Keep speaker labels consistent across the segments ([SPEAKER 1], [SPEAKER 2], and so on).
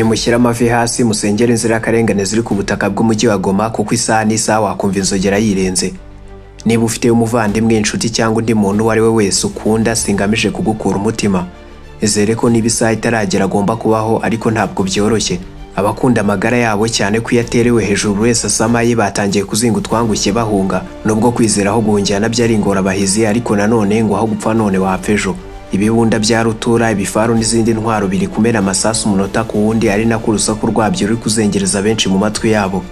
[SPEAKER 1] Nimushyire amavi hasi musengere inzirakarengane ziri ku butaka bw'umujyi wa Goma, kuko isaha n'isaha wakumva inzogera yirenze. Niba ufite umuvandimwe, inshuti cyangwa undi muntu uwo ari we wese ukunda, singamije kugukura umutima. Izere ko niba isaha itaragera agomba kubaho, ariko ntabwo byoroshye. Abakunda amagara yabo cyane ko iyo aterewe hejuru buri wese asamaye batangiye kuzinga utwangushye bahunga. Nubwo kwizera aho guhungira nabyo ari ingorabahizi, ariko nanone ngo aho gupfa none wapfa ejo. Ibibunda bya rutura, ibifaru n'izindi ntwaro biri kumena amasasu umunota ku wundi, ari nako urusaku rwabyo ruri kuzengereza benshi mu matwi yabo.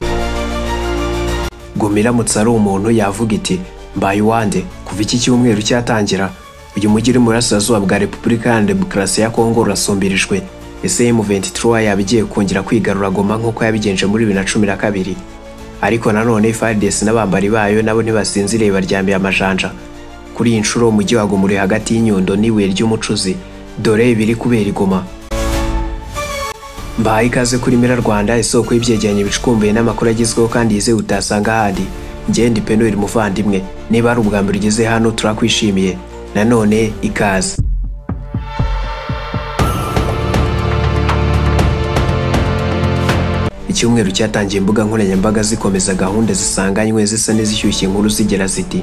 [SPEAKER 1] Goma iramutse ari umuntu yavuga iti mbaye uwande. Kuva iki cyumweru cyatangira, uyu mujyi uri mu burasirazuba bwa Repubulika Iharanira Demokarasi ya Kongo urasumbirijwe. Ese M23 yaba igiye kongera kwigarura Goma nk'uko yabigenje muri 2012? Ariko nanone FARDC n'abambari bayo nabo ntibasinziriye, baryamiye amajanja. Kuri iyi nshuro umujyi wa Goma uri hagati y'inyundo n'ibuye ry'umucuzi. Dore ibiri kubera i Goma. Mbahaye ikaze kuri Mira Rwanda, isoko y'ibyegeranyo bicukumbuye n'amakuru agezweho kandi yizewe utasanga ahandi. Njye ndi Penuel muvandimwe. Niba ari ubwa mbere ugeze hano turakwishimiye. Nanone ikaze. Icyumweru cyatangiye imbuga nkoranyambaga zikomeza gahunda zisanganywe zisa n'izishyushye inkuru zigira ziti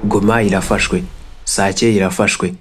[SPEAKER 1] Goma irafashwe, Sake irafashwe,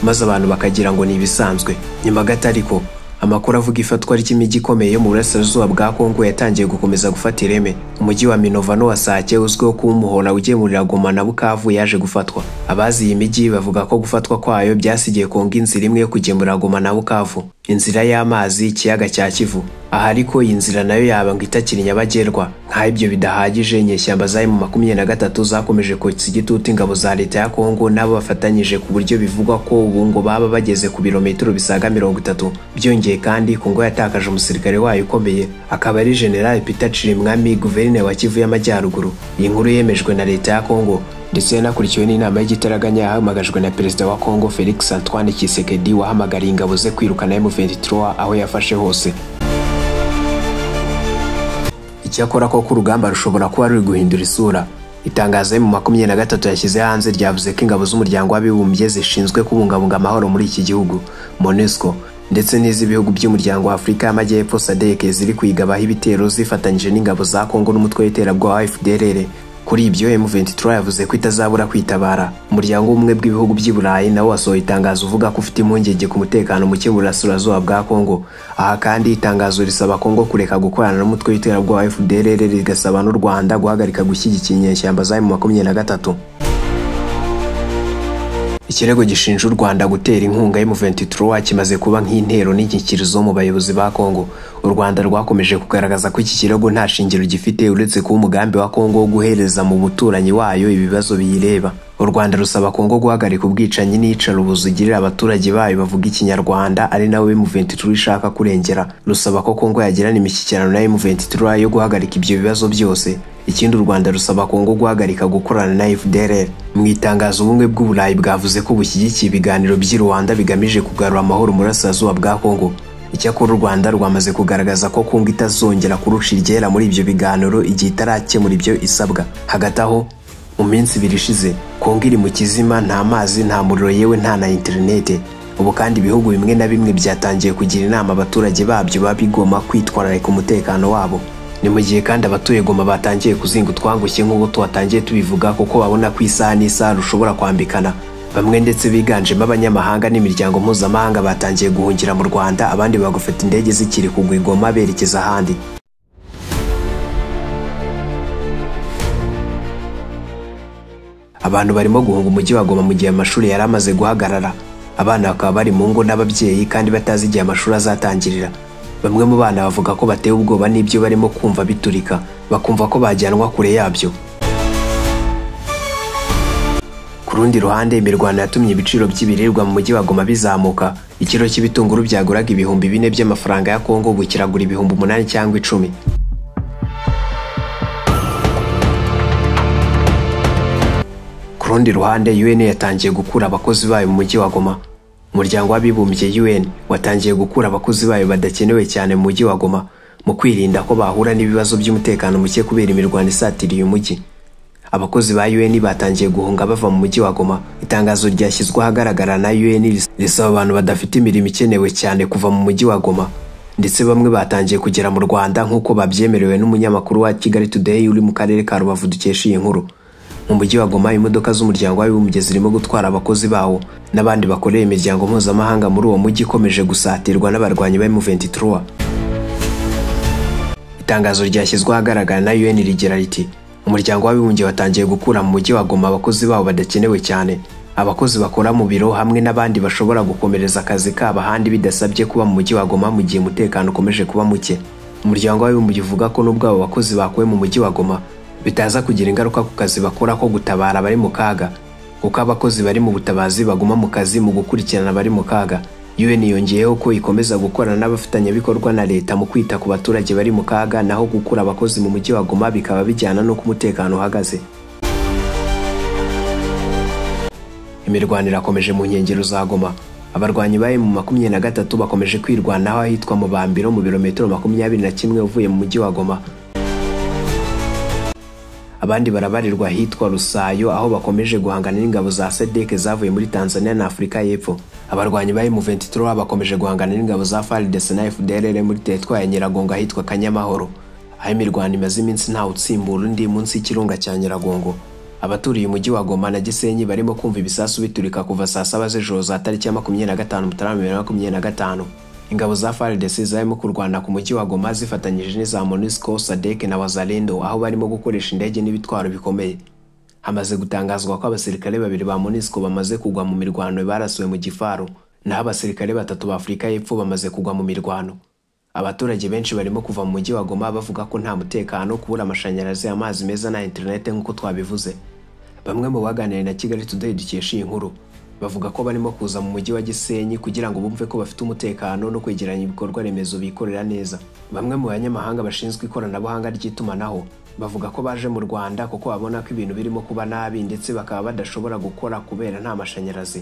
[SPEAKER 1] maze abantu bakagira ngo ni ibisanzwe. Nyuma gato ariko amakuru avuga ifatwa ry'imijyi ikomeye yo mu burasirazuba bwa Kongo yatangiye gukomeza gufata ireme. Umujyi wa Minova n'uwa Sake uzwiho kuba umuhora ugemurira Goma na Bukavu yaje gufatwa. Abazi iyi mijyi bavuga ko gufatwa kwayo byasigiye Kongo inzira imwe yo kugemurira Goma na Bukavu, inzira y'amazi ikiyaga cya Kivu. Aha ariko iyi nzira nayo yaba ngo itakiri nyabagendwa. Nk'aho ibyo bidahagije, inyeshyamba za M23 zakomeje kotsa igitutu ingabo za leta ya Kongo n'abo bafatanyije, ku buryo bivugwa ko ubu ngo baba bageze ku birometero bisaga 30. Byongeye kandi Kongo yatakaje umusirikare wayo ukomeye, akaba ari General Peter Chirimwami, guverineri wa Kivu y'Amajyaruguru. Iyi nkuru yemejwe na leta ya Kongo ndetse yanakurikiwe n'inama y'igitaraganya yahamagajwe na perezida wa Kongo Felix Antoine Tshisekedi, wahamagariye ingabo ze kwirukana M23 aho yafashe hose. Icyakora koko urugamba rushobora kuba ruri guhindura isura. Itangazo M23 yashyize hanze ryavuze ko ingabo z'umuryango w'abibumbye zishinzwe kubungabunga amahoro muri iki gihugu MONUSCO ndetse n'iz'ibihugu by'umuryango wa Afurika y'Amajyepfo SADC ziri kwigabaho ibitero zifatanyije n'ingabo za Kongo n'umutwe w'iterabwoba wa FDLR. Kuri ibyo M23 yavuze ko itazabura kwitabara. Umuryango w'ubumwe bw'ibihugu by'i Burayi nawo wasohoye itangazo uvuga ko ufite impungenge ku mutekano muke mu burasirazuba bwa Kongo. Aha kandi itangazo risaba Kongo kureka gukorana n'umutwe w'iterabwoba wa FDLR, rigasaba n'u Rwanda guhagarika gushyigikira inyeshyamba za M23. Ikirego gishinja u Rwanda gutera inkunga M23 kimaze kuba nk'intero n'inyikirizo mu bayobozi ba Kongo. U Rwanda rwakomeje kugaragaza ko iki kirego nta shingiro gifite, uretse kuba umugambi wa Kongo wo guhereza mu muturanyi wayo ibibazo biyireba. U Rwanda rusaba Kongo guhagarika ubwicanyi n'iyicarubozo igirira abaturage bayo bavuga Ikinyarwanda, ari nawe M23 ishaka kurengera. Rusaba ko Kongo yagirana imishyikirano na M23 yo guhagarika ibyo bibazo byose. Ikindi u Rwanda rusaba Kongo guhagarika gukorana na FDLR. Mu itangazo ubumwe bw'Uburayi bwavuze ko bushyigikiye ibiganiro by'i Rwanda bigamije kugarura amahoro mu burasirazuba bwa Kongo. Icyakora u Rwanda rwamaze kugaragaza ko Kongo itazongera kurusha iryera muri ibyo biganiro igihe itarakemura ibyo isabwa. Hagati aho, mu minsi ibiri ishize, Kongo iri mu kizima, nta mazi, nta muriro, yewe nta na interinete. Ubu kandi ibihugu bimwe na bimwe byatangiye kugira inama abaturage babyo babigoma kwitwararika umutekano wabo. Ni mu gihe kandi abatuye Goma batangiye kuzinga utwangushye nk'uko twatangiye tubivuga, kuko babona ko isaha n'isaha rushobora kwambikana. Bamwe ndetse biganjemo abanyamahanga n'imiryango mpuzamahanga batangiye guhungira mu Rwanda, abandi bagafata indege zikiri kugwa i Goma berekeza ahandi. Abantu barimo guhunga umujyi wa Goma mu gihe amashuri yari amaze guhagarara. Abana bakaba bari mu ngo n'ababyeyi kandi batazi igihe amashuri azatangirira. Bamwe mu bana bavuga ko batewe ubwoba n'ibyo barimo kumva biturika, bakumva ko bajyanwa kure yabyo. Ku rundi ruhande, imirwano yatumye ibiciro by'ibiribwa mu mujyi wa Goma bizamuka. Ikiro cy'ibitunguru byaguraga 4,000 by'amafaranga ya Kongo ubu kiragura 8,000 cyangwa 10,000. Ku rundi ruhande, UN yatangiye gukura abakozi bayo mu mujyi wa Goma. Umuryango w'abibumbye UN watangiye gukura abakozi bayo badakenewe cyane mu mujyi wa Goma, mu kwirinda ko bahura n'ibibazo by'umutekano muke kubera imirwano isatiriye umujyi. Abakozi ba UN batangiye guhunga bava mu mujyi wa Goma. Itangazo ryashyizwe ahagaragara na UN risaba abantu badafite imirimo ikenewe cyane kuva mu mujyi wa Goma. Ndetse bamwe batangiye kugera mu Rwanda nk'uko babyemerewe n'umunyamakuru wa Kigali Today uri mu karere ka Rubavu dukesha iyi nkuru. Mu mujyi wa Goma, imodoka z'umuryango w'abibumbye zirimo gutwara abakozi bawo n'abandi bakorera imiryango mpuzamahanga muri uwo mujyi ikomeje gusatirwa n'abarwanyi ba M23. Itangazo ryashyizwe ahagaragara na UN rigira riti: "Umuryango w'abibumbye watangiye gukura mu mujyi wa Goma abakozi bawo badakenewe cyane, abakozi bakora mu biro hamwe n'abandi bashobora gukomereza akazi kabo ahandi bidasabye kuba mu mujyi wa Goma mu gihe umutekano ukomeje kuba muke." Umuryango w'abibumbye uvuga ko nubwo abo bakozi bakuwe mu mujyi wa Goma bitaza kugira ingaruka ku kazi bakora ko gutabara abari mu kaga, kuko abakozi bari mu butabazi baguma mu kazi mu gukurikirana abari mu kaga. UN yongeyeho ko ikomeza gukorana n'abafatanyabikorwa na leta mu kwita ku baturage bari mu kaga, naho gukura abakozi mu mujyi wa Goma bikaba bijyana n'uko umutekano uhagaze. Imirwano irakomeje mu nkengero za Goma. Abarwanyi ba M23 bakomeje kwirwanaho ahitwa mu Bambiro mu birometero 21 uvuye mu mujyi wa Goma. Abandi barabarirwa ahitwa Rusayo aho bakomeje guhangana n'ingabo za SADC zavuye muri Tanzania na Afurika y'Epfo. Abarwanyi ba M23 bakomeje guhangana n'ingabo za FARDC na FDLR muri teritwari ya Nyiragongo ahitwa Kanyamahoro, aho imirwano imaze iminsi ntawe utsimbura undi munsi y'ikirunga cya Nyiragongo. Abaturiye umujyi wa Goma na Gisenyi barimo kumva ibisasu biturika kuva saa 7 z'ijoro za tariki ya 25 Mutarama 2025. Ingabo za FARDC zarimo kurwana ku mujyi wa Goma zifatanyije n'iza MONUSCO, SADC na Wazalendo, aho barimo gukoresha indege n'ibitwaro bikomeye. Hamaze gutangazwa ko abasirikare babiri ba MONUSCO bamaze kugwa mu mirwano barasuwe mu Gifaru, naho abasirikare batatu ba Afurika y'Epfo bamaze kugwa mu mirwano. Abaturage benshi barimo kuva mu mujyi wa Goma bavuga ko nta mutekano, kubura amashanyarazi, amazi meza na internet nk'uko twabivuze. Bamwe mu baganiriye na Kigali Today dukesha iyi nkuru bavuga ko barimo kuza mu mujyi wa Gisenyi kugira ngo bumve ko bafite umutekano no kwegeranya ibikorwa remezo bikorera neza. Bamwe mu banyamahanga bashinzwe ikoranabuhanga ry'itumanaho bavuga ko baje mu Rwanda kuko babona ko ibintu birimo kuba nabi ndetse bakaba badashobora gukora kubera nta mashanyarazi.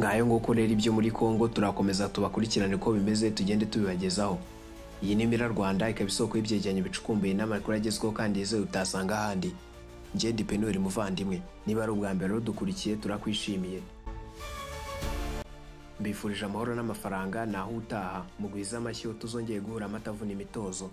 [SPEAKER 1] Ngayo nguko rero ibyo muri Kongo, turakomeza tubakurikirane uko bimeze tugende tubibagezaho. Iyi ni Mira Rwanda, ikaba isoko y'ibyegeranyo bicukumbuye n'amakuru agezweho kandi yizewe utasanga ahandi. Njye ndi Penuel muvandimwe, niba ari ubwa mbere udukurikiye turakwishimiye. Mbifurije amahoro n'amafaranga, naho utaha mugwize amashyi tuzongeye guhura amata avuna imitozo.